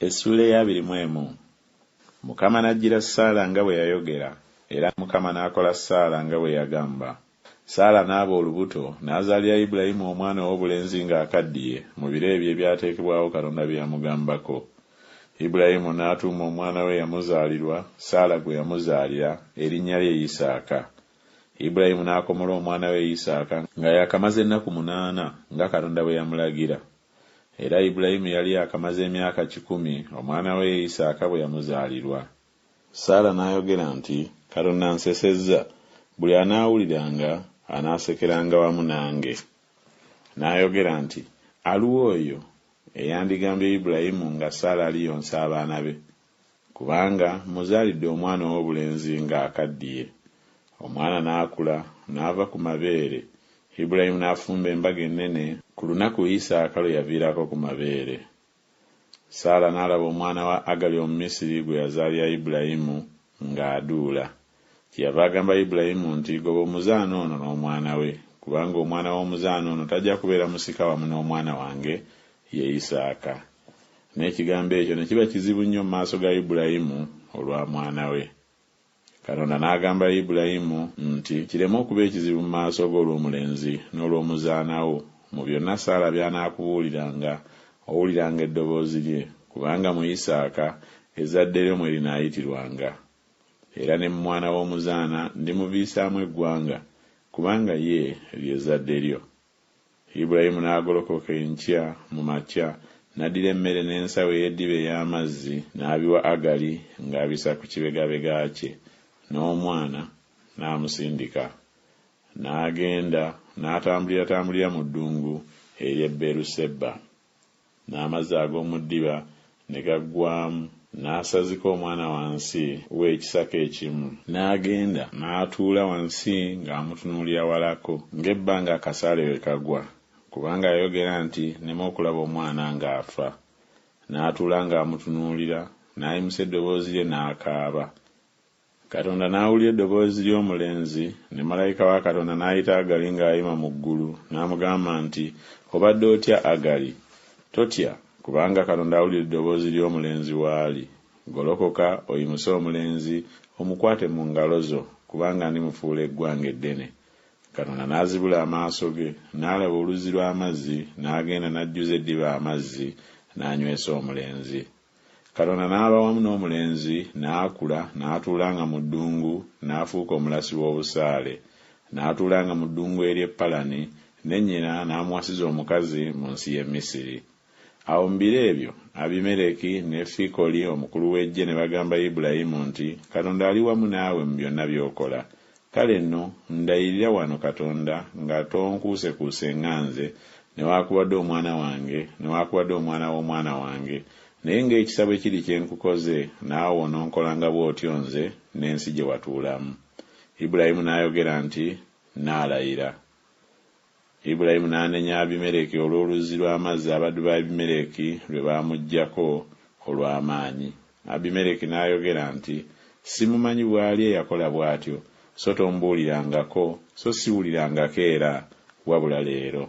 Essuula ey'abiri mu emu. Mukama n'ajjira Saala nga bwe yayogera, era Mukama n'akola Saala nga bwe yagamba. Saala n'aba olubuto, n'azaalira Ibulayimu omwana ow'obulenzi ng'akaddiye, mu biro ebyo ebyateekebwawo Katonda bye yamugambako. Ibulayimu n'atuuma omwana we eyamuzaalirwa, Saala gwe yamuzaalira, erinnya lye Isaaka. Ibulayimu n'akomola omwana we Isaaka nga yaakamaze ennaku munaana, nga Katonda bwe yamulagira. Era Ibulayimu yali yaakamaze emyaka kikumi omwana we Isaaka bwe yamuzaalirwa. Saala n'ayogera nti Katonda ansesezza, buli anaawuliranga anaasekeranga wamu nange. N'ayogera nti Aluwa oyo eyandigambye Ibulayimu nga Saala aliyonsa abaana be? Kubanga mmuzaalidde omwana ow'obulenzi ng'akaddiye. Omwana n'akula, n'ava ku mabeere, Ibulayimu n'afumba embaga ennene ku lunaku Isaaka lwe yaviirako ku mabeere. Saala n'alaba omwana wa Agali Omumisiri gwe yazaalira Ibulayimu, ng'aduula. Kyeyava agamba Ibulayimu nti Goba omuzaana ono n'omwana we, kubanga omwana w'omuzaana ono tajja kubeera musika wamu n'omwana wange, ye Isaaka. N'ekigambo ekyo ne kiba kizibu nnyo mu maaso ga Ibulayimu olwa mwana we. Katonda n'agamba Ibulayimu nti Kireme okuba ekizibu mu maaso go olw'omulenzi n'olw'omuzaana wo, mu byonna Saala by'anaakubuuliranga, owuliranga eddoboozi lye, kubanga mu Isaaka ezzadde lyo mwe linaayitirwanga. Era ne mu mwana w'omuzaana ndimuviisaamu eggwanga, kubanga ye lye zzadde lyo. Ibulayimu n'agolokoka enkya mu makya, n'addira emmere n'ensawo ey'eddiba ey'amazzi, n'abiwa Agali ng'abissa ku kibegabega kye, n'omwana n'amusindika. N'agenda, n'atambuliratambulira mu ddungu ery'e Beeruseba. N'amazzi ag'omu ddiba ne gaggwaamu, n'asazika omwana wansi w'ekisaka ekimu. N'agenda, n'atuula wansi ng'amutunuulira walako, ng'ebbanga akasaale we kagwa, kubanga yayogera nti Nneme okulaba omwana ng'afa. N'atuula ng'amutunuulira, n'ayimusa eddoboozi lye n'akaaba. Katonda n'awulira eddoboozi ly'omulenzi, ne malayika wa Katonda n'ayita Agali ng'ayima mu ggulu, n'amugamba nti Obadde otya, Agali? Totya, kubanga Katonda awulira eddoboozi ly'omulenzi w'ali. Golokoka, oyimuse omulenzi, omukwate mu ngalo zo, kubanga ndimufuula eggwanga eddene. Katonda n'azibula amaaso ge, n'alaba oluzzi lw'amazzi, n'agenda n'ajjuza eddiba amazzi, n'anywesa omulenzi. Katonda n'aba wamu n'omulenzi, n'akula, n'atuulanga mu ddungu, n'afuuka omulasi w'obusaale. N'atuulanga mu ddungu ery'e Palani, ne nnyina n'amuwasiza omukazi mu nsi y'e Misiri. Awo mu biro ebyo Abimereki ne Fikoli omukulu w'eggye ne bagamba Ibulayimu nti Katonda ali wamu naawe mu byonna by'okola. Kale nno, ndayirira wano Katonda nga tonkuusekuuse nga nze, newakubadde omwana wange, newakubadde omwana w'omwana wange, naye ng'ekisa bwe kiri kye nkukoze, naawe ononkolanga bw'otyo nze n'ensi gye watuulamu. Ibulayimu n'ayogera nti Nnaalayira. Ibulayimu n'anenya Abimereki olw'oluzzi lw'amazzi abaddu ba Abimereki lwe baamuggyako olw'amaanyi. Abimereki n'ayogera nti Simumanyi bw'ali eyakola bw'atyo, so tombuulirangako, so siwulirangako era, wabula leero.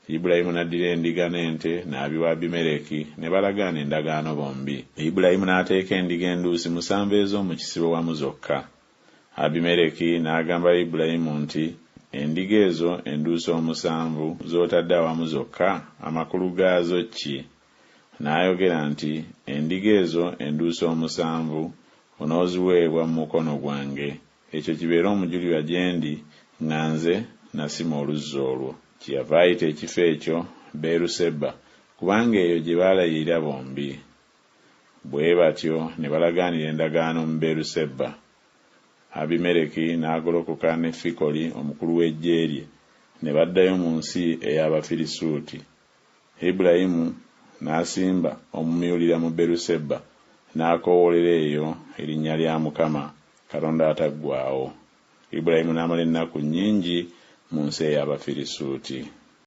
Ibulayimu n'addira endiga n'ente n'abiwa Abimereki, ne balagaana endagaano bombi. Ibulayimu n'ateeka endiga enduusi musanvu ez'omu kisibo wamu zokka. Abimereki n'agamba Ibulayimu nti Endiga ezo enduusi omusanvu z'otadde awamu zokka, amakulu gaazo ki? N'ayogera nti Endiga ezo enduusi omusanvu onooziweebwa mu mukono gwange, ekyo kibeere omujulirwa gye ndi nga nze nasima oluzzi olwo. Kyeyava ayita ekifo ekyo Beeruseba, kubanga eyo gye baalayirira bombi. Bwe batyo ne balagaanira endagaano mu Beeruseba. Abimereki n'agolokoka ne Fikoli omukulu w'eggye lye, ne baddayo mu nsi ey'Abafirisuuti. Ibulayimu n'asimba omumyulira mu Beruseba, n'akoowoolera eyo erinnya lya Mukama, Katonda ataggwaawo. Ibulayimu n'amala ennaku nnyingi mu nsi ey'Abafirisuuti.